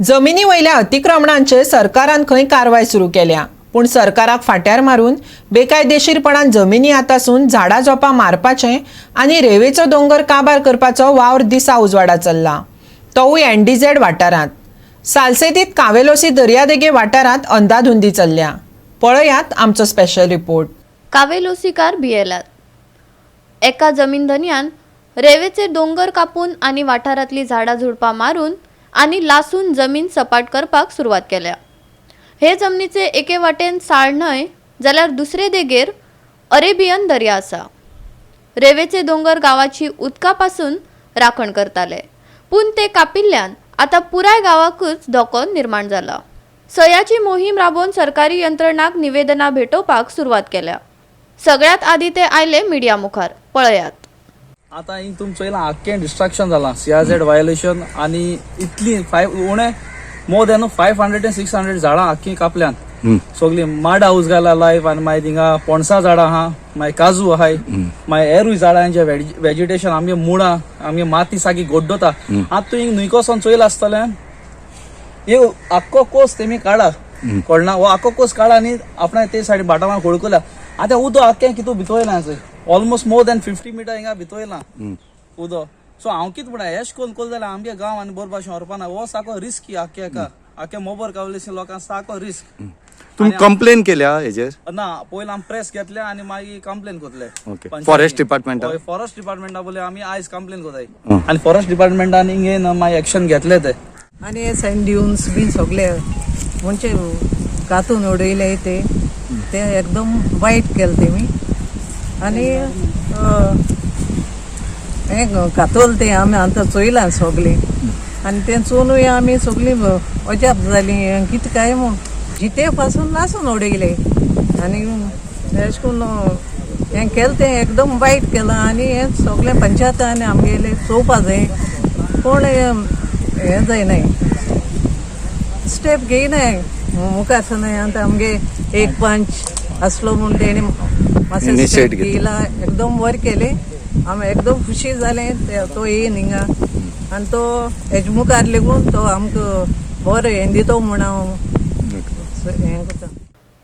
जमिनी वयल्या अतिक्रमणांचेर सरकारान खंय कारवाय सुरू केल्या, पूण सरकाराक फाट्यार मारून बेकायदेशीरपणान जमिनी हातासून झाडां झोपां मारपाचें आनी रेवेचो दोंगर काबार करपाचो वावर दिसा उजवाडा चल्ला, तोवूय एनडीझेड वाठारांत. सालसेतीत कावेलोसी दर्यादेगे वाठारांत अंदाधुंदी चल्ल्या. पळयात आमचो स्पेशल रिपोर्ट. कावेलोसीकार भियेल्यात. एका जमीन धनयान रेवेचे दोंगर कापून आनी वाठारांतली झाडां झुडपां मारून आनी लासून जमीन सपाट करपाक सुरवात केल्या. हे जमनीचे एके वाटेन साळ न्हंय जाल्यार दुसरे देगेर अरेबियन दर्या आसा. रेवेचे दोंगर गांवाची उदका पासून राखण करताले, पूण ते कापिल्ल्यान आतां पुराय गांवाकूच धोको निर्माण जाला. सयाची मोहीम राबोवन सरकारी यंत्रणांक निवेदनां भेटोवपाक सुरवात केल्या. सगळ्यात आदी ते आयले मिडिया मुखार. पळयात. आतां हिंग तुमी चोयलां, आख्खें डिस्ट्रक्शन जालां, सीआरझेड व्हायोलेशन. आनी इतली फायव उणें more than 500 and 600 झाडां आख्खी कापल्यान. सगळीं माडा उजगायला लायफ. आनी मागीर थिंगा पणसा झाडां आहा, मागीर काजू आहाय, मागीर हेरूय झाडां जे वेजिटेशन आमगे मुळां, आमगे माती सारकी गोड्डोता. आतां तूं हिंग न्हंय कोसोन चोयलां आसतलें, हे आख्खो कोस तेमी काडा, कळना? हो आख्खो कोस काडा आनी आपणा ते सायडी भाटां खोळकुला. आतां उदक आख्खें कितू भितर येयलां. Almost more than 50 meter हिंगा भितर येयलां उदक. सो हांव कितें म्हणा, एश कोन कोल जाल्यार आमगे गांव आनी बरो भाशेन व्हरपाना. हो सारको रिस्की आख्खे हाका, आख्खे मोबर कावलेसी लोकांक सारको रिस्क. तुम्ही कंप्लेन केल्या हेजेर? ना, पयलीं आमी प्रेस घेतले आनी मागीर कंप्लेन करतले. फॉरेस्ट डिपार्टमेंटा? फॉरेस्ट डिपार्टमेंटा बोले आमी आयज कंप्लेन करताय आनी फॉरेस्ट डिपार्टमेंटान हिंगे मागीर एक्शन घेतले ते. आनी हे सँड ड्युन्स बीन सगळे म्हणजे कातून उडयले ते, ते एकदम वायट केले तेमी. आनी हें कातोल तें आमी आतां चोयलां सगळें आनी तें चोवनूय आमी सगळीं अजाप जालीं, हें कितें काय म्हूण. जिते पासून लासून उडयले आनी अशें करून हें केलें तें एकदम वायट केलां. आनी हें सगळें पंचायतान आमगेलें चोवपा जाय. कोण हें जायनाय, स्टेप घेयनाय मुखार सरनाय. आतां आमगे एक पंच आसलो म्हूण तेणी मातशें Initiate step घेतली. घेयला, एकदम बरें केलें. आमी एकदम खुशी जालें तो येयन हिंगा आनी तो हेजे मुखार लेगून तो आमकां बरो हें दितो म्हूण हांव हें करता.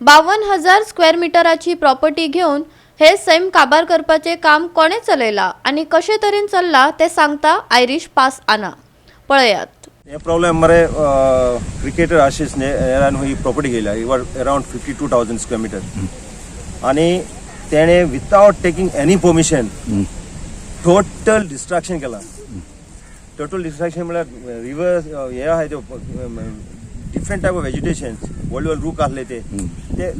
52,000 स्क्वेअर मिटराची प्रॉपर्टी घेवन हे सैम काबार करपाचें काम कोणें चलयलां आनी कशे तरेन चल्लां तें सांगता आयरीश पास आना. पळयात. हे प्रॉब्लेम मरे, क्रिकेटर आशिष नेहरान ही प्रॉपर्टी घेयल्या around 52,000 square meter आनी तेणे without taking any permission total destruction केला. टोटल डिस्ट्रक्शन म्हळ्यार रिवर हे आहाय त्यो, डिफरंट टायप ऑफ वेजिटेशन, व्हडले व्हडले रूख आसले ते, ते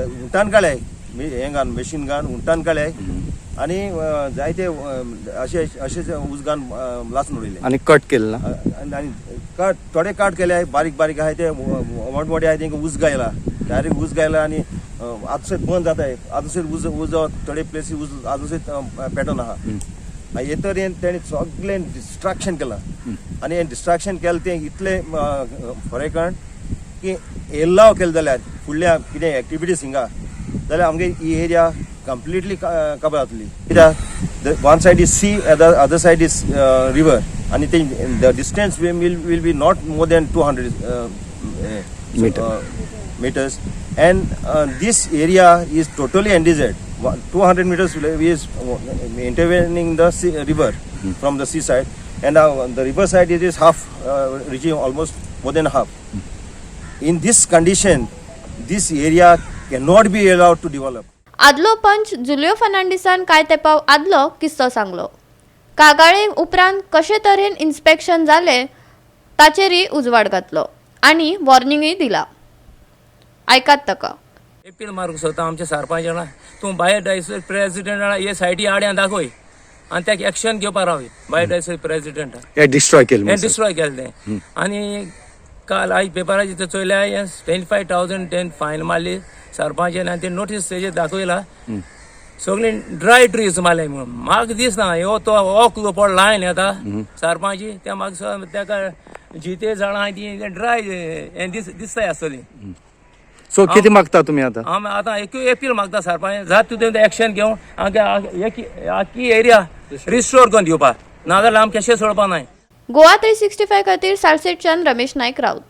उंटान काडले, हें घालून, मशीन घालून उंटान काडले आनी जायते अशे अशेच उजगान लासून उडयले. आनी कट केलं ना? आनी काट, थोडे काट केले, बारीक बारीक आहाय ते, मोठे मोठे आहाय तेंकां उजग आयला, डायरेक्ट उजग आयला. आनी आतां सयत बंद जाताय, आतां सयत उज उजो थोडे प्लेसी उज आजून सयत पेटोन आहा. हे तरेन तेणें सगळें डिस्ट्रक्शन केलां. आनी हें डिस्ट्रक्शन केलें तें इतलें फरकण की एलाव केलें जाल्यार फुडल्या कितें एक्टिविटीज हिंगा जाल्यार आमगे ही एरिया कंप्लिटली काबार जातली, कित्याक one side is sea, other side is river आनी ते the distance will be not more than 200 meter. Meters and this area is totally NDZ. 200 meters is intervening the sea, river from the seaside and the river side, it is half, reaching almost more than half. In this condition, this area cannot be allowed to develop. आदलो पंच Julio फर्नांडिसान कांय तेंपा आदलो किस्सो सांगलो. कागाळे उपरांत कशे तरेन inspection जालें ताचेरय उजवाड घातलो आनी वॉर्निंगूय दिला. आयकात ताका. एपील मारूंक सोदता आमच्या सरपंचान, तूं बायोडायवर्सिटी प्रेसिडेंट हे सायटी आड्यान दाखय आनी ताका एक्शन घेवपा रावय बायोडायवर्सिटी प्रेसिडेंट. हे डिस्ट्रॉय केलं हें म्हणसर. डिस्ट्रॉय केलें तें. आनी काल आयज पेपराचेर चोयल्या, हें 25,000 तें फायन मारली सरपंचान आनी ते नोटीस तेजेर दाखयला, सगळीं ड्राय ट्रीज मारले म्हणून. म्हाका दिसना ह्यो तो ओकलो पडला लायन येता सरपंची ते म्हाका ताका जिते झाडां आहाय ती ड्राय हें दिसताय आसतली. सो कितें मागता तुमी आतां? आमी आतां एकूय एपील मागता सरपंच, जात तुजें एक्शन घेवन आमगे आख्खी एरिया रिस्टोर करून दिवपा, नाजाल्यार आमी कशें सोडपा नाय. गोवा 365 खातीर सालसेटच्यान रमेश नायक राऊत.